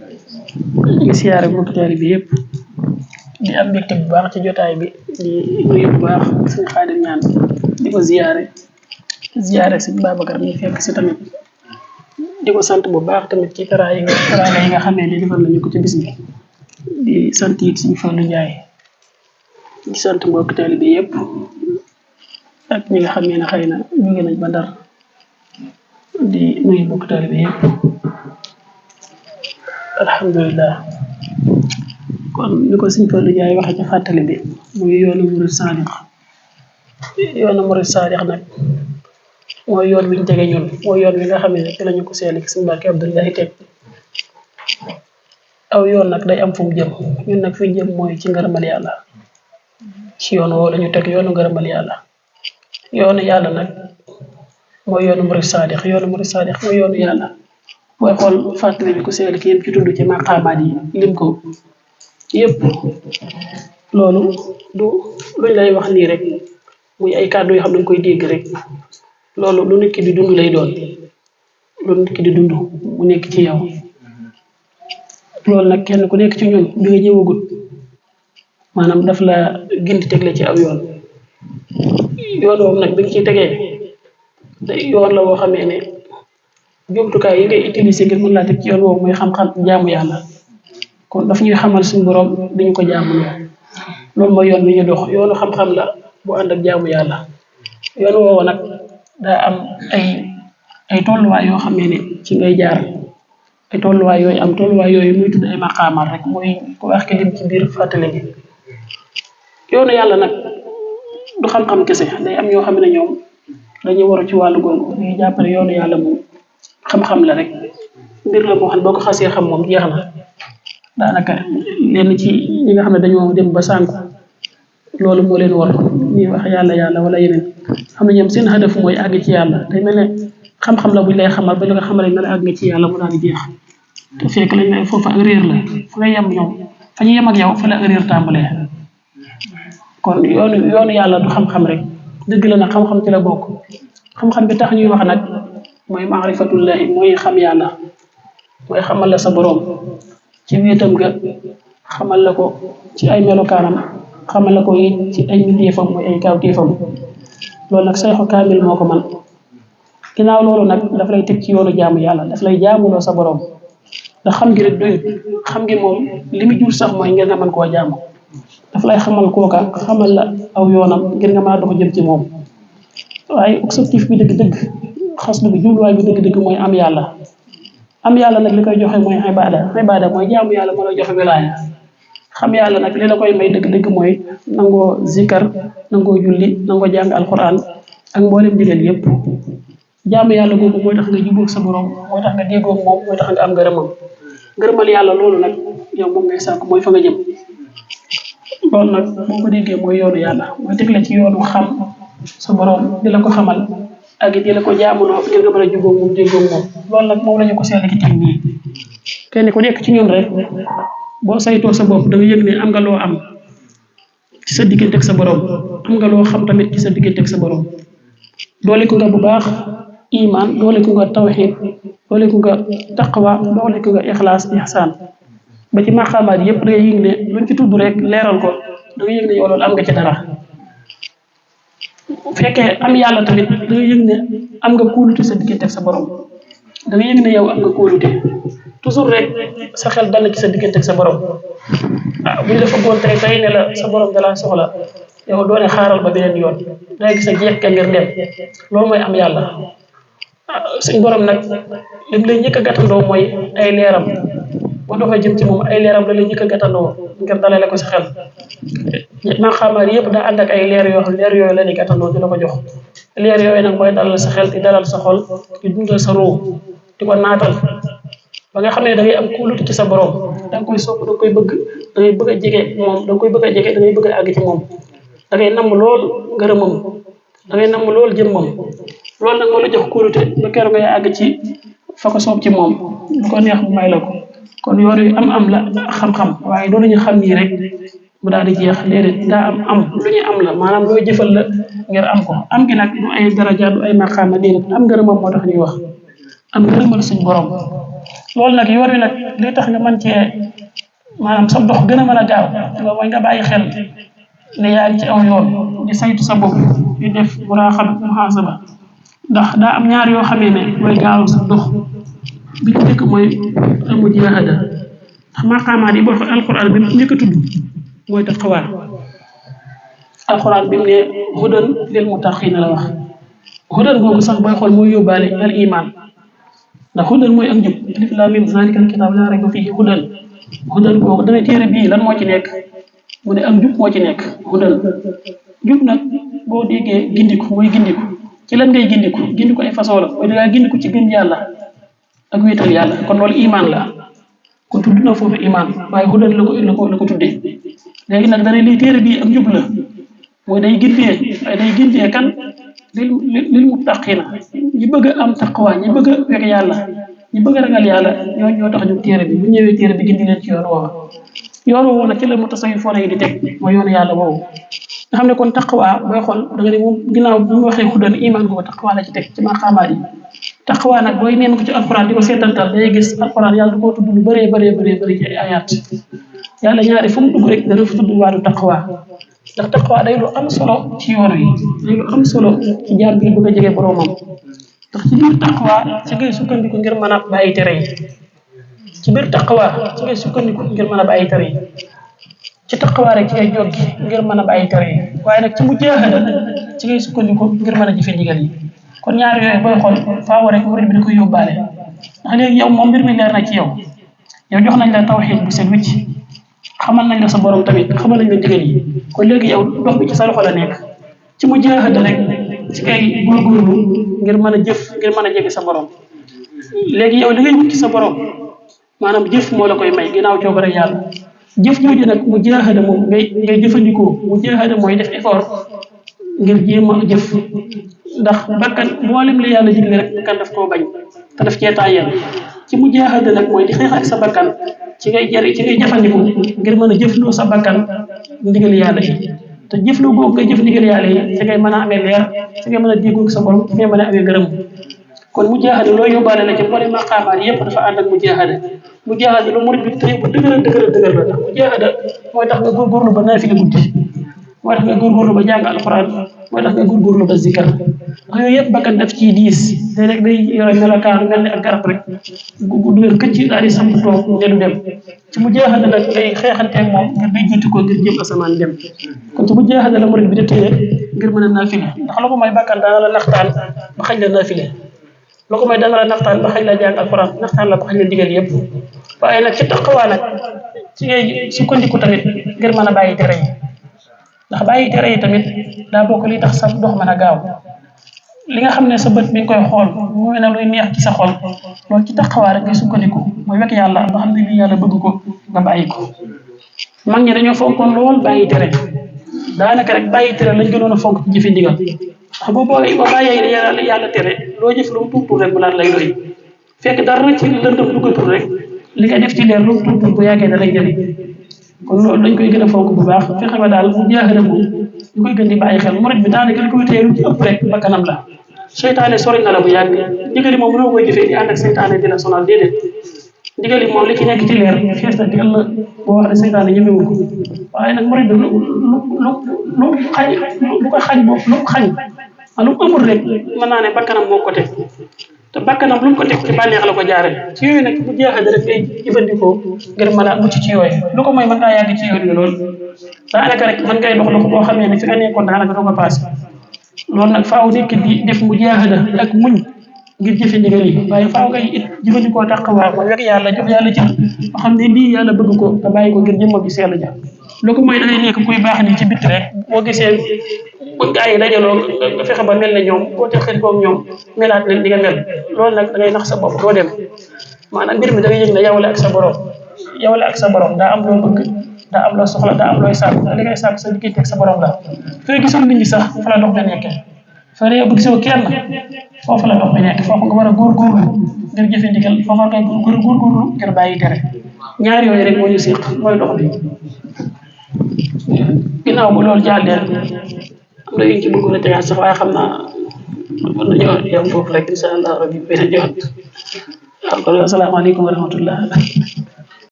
di siyaare mbokk taalibe bi yëpp di am mbégte bu baax ci jotaay bi di nuyu bu baax suñu Xaadim ñaan di ko ziyaare si Babacar mi fekk si tamit di ko sant bu baax tamit ci teraanga yi nga xamee ne defal nañu ko ci bis bi di sant it suñu Fallu Njaay di sant mbokk taalibe bi yëpp ak ñi nga xam ne xëy na ñu ngi nañ ba Ndar di nuyu mbokk taalibe bi yëpp alhamdulilah kon ni ko suñu Fallu Njaay waxee ci fàttali bi muy yoonu murid saadix nag mooy yoon wi ñu tege ñun mooy yoon wi nga xam ne ci lañu ko seeli suñu barke Abdullahi teg aw yoon nag day am fu mu jëm ñun nag fi jëm mooy ci ngërëmal yàlla ci yoon woo lañu teg yoonu ngërëmal yàlla yoonu yàlla nag mooy yoonu murid saadix mooy yoonu yàlla booy xool fàttali bi ku seeli ki yëpp ci tudd ci maqaamaat yi lim ko yëpp loolu du luñ lay wax nii rek muy ay kàddu yoo xam ne dañ koy dégg rek loolu lu nit ki di dund lay doon lu nit ki di dund mu nekk ci yow loolu nag kenn ku nekk ci ñun bi nga ñëwagut maanaam daf la gindi teg la ci aw yoon woowu nag bi nga ciy tegee yoon la woo xamee ne jumtukaay yi ngay utiliser ngir mën laa teg ci yoon woowu mooy xam-xam jaamu yàlla kon daf ñuy xamal suñu borom dañu ko jaamu loolu mooy yoon bi ñu dox yoonu xam-xam la bu ànd ak jaamu yàlla yoon woowu nag daa am ay tolluwaay yoo xam ne ci ngay jaar ay tolluwaay yooyu muy tudd ay maqaamaat rek mooy ku wax ki lim ci biir fàttali bi yoonu yàlla nag du xam-xam kese day am ñoo xam ne ñoom dañuy waru ci wàllu googu dañuy jàppale yoonu yàlla moom xam-xam la rek mbir la moo xam boo ko xasee xam moom jeex na daanaka lenn ci ñi nga xam ne dañoo dem ba sànku loolu moo leen war ñuy wax yàlla wala yeneen xam ne ñoom seen hadaf mooy àgg ci yàlla day mel ne xam-xam la buñ lay xamal ba la nga xamale ne la àgg nga ci yàlla mu daal di jeex te fekk lañ lay foofu ak réer la fa nga yem ñoom fa ñu yem ak yow fa la ak réer tàmbalee kon yoonu yàlla du xam-xam rek dëgg la nag xam-xam ci la bokk xam-xam bi tax ñuy wax nag mooy maarifatullahi mooy xam yàlla mooy xamal la sa boroom ci wéetam ga xamal la ko ci ay melokaanam xamal la ko it ci ay mbindeefam mooy ay kawtéefam loolu nag sayxu kaamil moo ko man ginnaaw loolu nag daf lay teg ci yoonu jaamu yàlla daf lay jaamuloo sa boroom ndax xam gi rek doyut xam gi moom li mu jur sax mooy ngir nga mën koo jaamu daf lay xamal kooka xamal la aw yoonam ngir nga mën a dox jëm ci moom waaye objectif bi dëgg-dëgg xaslu bi jubluwaay bi dëgg-dëgg mooy am yàlla nag li koy joxe mooy ibada mooy jaamu yàlla moo lay joxe wilaaya xam yàlla nag li la koy may dëgg-dëgg mooy nangoo zikar nangoo julli nangoo jàng alquran ak mboolem digal yépp jaamu yàlla googu mooy tax nga jubóog sa borom mooy tax nga déggoog moom mooy tax nga am ngërëmal yàlla loolu nag yow moom ngay sàkk mooy fa nga jëm loolu nag boo ko déggee mooy yoonu yàlla mooy teg la ci yoonu xam sa borom di la ko xamal ak di la ko jaamuloo ngir nga mën a jubóog moom déggoog moom loolu nag moom la ñu ko seetlu ci tim nii kenn ku nekk ci ñun rek boo saytoo sa bopp da nga yëg ne am nga loo am ci sa diggante ak sa borom am nga loo xam tamit ci sa diggante ak sa borom doole ko nga bu baax iman doole ko nga tawhid doole ko nga taqwa doole ko nga ixlaas ihsaan ba ci maqaamaat yëpp da nga yëg ne luñ ci tudd rek leeral ko da nga yëg ne yow loolu am nga ci dara bu fekkee am yàlla tamit da nga yëg ne am nga kóolute sa diggante ak sa borom da nga yëg ne yow am nga kóolute toujours rek sa xel dal ci sa diggante ak sa borom buñ la fëggoon tey ne la sa borom dalaa soxla yow doone xaaral ba beneen yoon day gis a jeex ka ngir dem loolu mooy am yàlla suñ borom nag lim lay njëkk a gàttandoo mooy ay leeram boo doxee jëm ci moom ay leeram la lay njëkk a gàttandoo ngir dalale ko sa xel maqaamaat yëpp daa ànd ak ay leer yoo xam leer yooyu la di gàttandoo di la ko jox leer yooyu nag mooy dalal sa xel di dalal sa xol di dundal sa ruu di ko naatal ba nga xam ne da ngay am kóolute ci sa borom da nga koy sopp da nga koy bëgg da ngay bëgg a jege moom da nga koy bëgg a jege da ngay bëgg a àgg ci moom da ngay namm lool ngërëmam da ngay namm lool jëmmam loolu nag moo la jox kóolute ba keroog ngay àgg ci fa ko soob ci moom lu ko neex bu may la ko kon yoon yu am la xam-xam waaye doon nañu xam nii rek bu daal di jeex déedéet daa am lu ñu am la maanaam looy jëfal la ngir am ko am gi nag du ay daraja du ay maqaama déedéet am ngërëmam moo tax ñuy wax am ngërëmal suñ borom loolu nag yoon wi nag li tax nga mën cee maanaam sa dox gën a mën a gaaw nga mooy nga bàyyi xel ne yaa ngi ci aw yoon di saytu sa bopp di def muhasaba ndax daa am ñaar yoo xamee ne mooy gaaw sa dox bi ci njëkk mooy al mujahada ndax maqaamaat yi boo fa alquran bi njëkk a tudd mooy taqwa alquran bi mu ne hudan lil muttaqina la wax hudan googu sax booy xool mooy yóbbaale al iman ndax hudan mooy ak njub alif lam mim zalika al kitab la rayba fihi hudan googu dana téere bii lan moo ci nekk mu ne ak njub moo ci nekk hudan njub nag boo déggee gindiku mooy gindiku ci lan ngay gindiku ay façon la mooy dangaa gindiku ci gëm yàlla ak wéetal yàlla kon loolu iman la kon tudd na foofu iman waaye hudan la ko tuddee léegi nag dana lii téere bii ak njub la mooy day gindee kan lil muttaqina ñi bëgg a am taqwa ñi bëgg a wekk yàlla ñi bëgg a ragal yàlla ñoo tax ñu téere bi bu ñëwee téere bi gindi leen ci yoon woowu nag ci la mutasawwifoon yi di teg mooy yoonu yàlla woowu nga xam ne kon taqwa booy xool da nga ne moom ginnaaw bu ñu waxee xudan iman googu taqwa la ci teg ci maqaamaat yi taqwa nag booy neen ko ci alquran di ko seetantal day gis alquran yàlla du koo tudd lu bëree ci ay ayat yàlla ñaari fu mu dugg rek dana fa tudd waatu taqwa ndax taqwa day lu am solo ci yoon wi day lu am solo ci jaar bi bëgg a jege boromam ndax ci biir taqwa ci ngay sukkandiku ngir mën a bàyyi tere yi ci biir taqwa ci ngay sukkandiku ngir mën a bàyyi tere yi ci taqwa rek ci ngay joggi ngir mën a bàyyi tere yi waaye nag ci mujaahada ci ngay sukkandiku ngir mën a jëfe ndigal yi kon ñaar yooyu booy xool faaw rek murid bi da koy yóbbaale ndax léegi yow moom mbir mi leer na ci yow jox nañ la tawxiid bu set wicc xamal nañ la sa borom tamit xamal nañ la ndigal yi kon léegi yow dox bi ci sa loxo la nekk ci mujaahada rek ci kay góorgóorlu ngir mën a jëf ngir mën a jege sa borom léegi yow li ngay wut ci sa borom maanaam jëf moo la koy may ginnaaw coobare yàlla jëf jooju nag mujaahada moom ngay jëfandikoo mujaahada mooy def effort ngir jéem a jëf ndax bakkan mboolem li yàlla digle rek bakkan daf koo bañ te daf cee taayal ci mujaahada nag mooy di xeex ak sa bakkan ci ngay jëfandiku ngir mën a jëfloo sa bakkan ndigal yàlla yi te jëfloo googu ngay jëf ndigal yàlla yi ci ngay mën a amee leer ci ngay mën a déggoo ak sa borom ci ngay mën a amee gërëm kon mujaahada loo yóbbaale la ci mboolem maqaamaat yëpp dafa ànd ak mujaahada lu murid bi tëye bu dëgër la ndax mujaahada mooy tax nga góorgóorlu ba naafila guddi mooy tax nga góorgóorlu ba jàng alquran mooy tax nga góorgóorlu ba zikar ndax yooyu yëpp bakkan daf ciy diis day rek day yore melokaan mel ni ak garab rek gu dugal këcc daal di samp toog ne du dem ci mujaahada nag ngay xeexanteeg moom ngir day jiitu ko ngir jëm asamaan dem kon ci mujaahada la murid bi di tëye ngir mën a naafile ndax lu ko may bakkan daana la naxtaan ba xañ la naafile lu ko may dana la naxtaan ba xañ la jàng alquran naxtaan la ba xañ la digal yëpp waaye nag ci taqwa nag ci ngay sukkandiku tamit ngir mën a bàyyi tere yi ndax bàyyi tere yi tamit daa bokk li tax sa dox mën a gaaw li nga xam ne sa bët mi ngi koy xool mu mel ne luy neex ci sa xol loolu ci taqwa rek ngay sukkandiku mooy wekk yàlla ba xam ne lii yàlla bëgg ko nga bàyyi ko mag ñi dañoo fonkoon lool bàyyi tere daanaka rek bàyyi tere lañ gënoon a fonk ci jëfe ndigal ndax boo bàyyee yàlla tere loo jëf lu mu tuut rek mu laat lay doy fekk dara ci lëndëm duggatul rek li nga def ci leer lu mu tuut bu yàggee da lay jëriñ kon loolu dañ koy gën a fonk bu baax fexe ba daal mu jaaxale ko ñu koy gën di bàyyi xel murid bi daanaka li koy téye lu ci ëpp rek bakkanam la seytaane sori na la bu yàgg ndigali moom mënoo koy jëfee di ànd ak seytaane di la sonal déedéet ndigali moom li ci nekk ci leer fees na digal la boo wax ne seytaane ñemewul ko waaye nag murid bi lu ko xañ lu amul rek mën naa ne bakkanam moo ko teg te bakkanam lu mu ko teg ci bànneex la ko jaare ci yooyu nag bu jeexee rek ngay jëfandikoo ngir mën a mucc ci yooyu lu ko mooy mën ngaa yàgg ci yooyu lool daanaka rek mën ngay dox boo xamee ne fi nga nekkoon daanaka doo ko paase loolu nag faaw nit ki di def mu jeexada ak muñ ngir jëfe ndigal yi waaye faaw ngay it jëfandikoo taqwa mooy wek yàlla jox yàlla ci ba xam ne lii yàlla bëgg ko nga bàyyi ko ngir jëmma bi sell ja lu ko mooy da ngay nekk kuy baax ni ci bitti rek boo gisee bu gaa yi dajaloo nga fexe ba mel ne ñoom boo texee koog ñoom melaat leen di nga mel loolu nag da ngay nax sa bopp doo dem maanaam mbir mi da ngay yëg ne yow la ak sa borom daa am loo bëgg daa am loo soxla daa am looy sàkku li ngay sàkku sa diggante ak sa borom la fee gisul nit ñi sax fa la dox ba nekkee fa yow bu gisoo kenn foofu la dox ba nekk foofu nga war a góorgóorlu ngir jëfe ndigal foofu ngay góorgóorlu ngir bàyyi tere ñaar yooyu rek moo ñu séq mooy dox bi ginnaaw bu loolu jàllee am na yu ñu ci bëggoon a tegaat sax waaye xam naa mën nañoo yem foofu rek incha allah rabbi beneen yoon asalaamaaleykum wa rahmatullah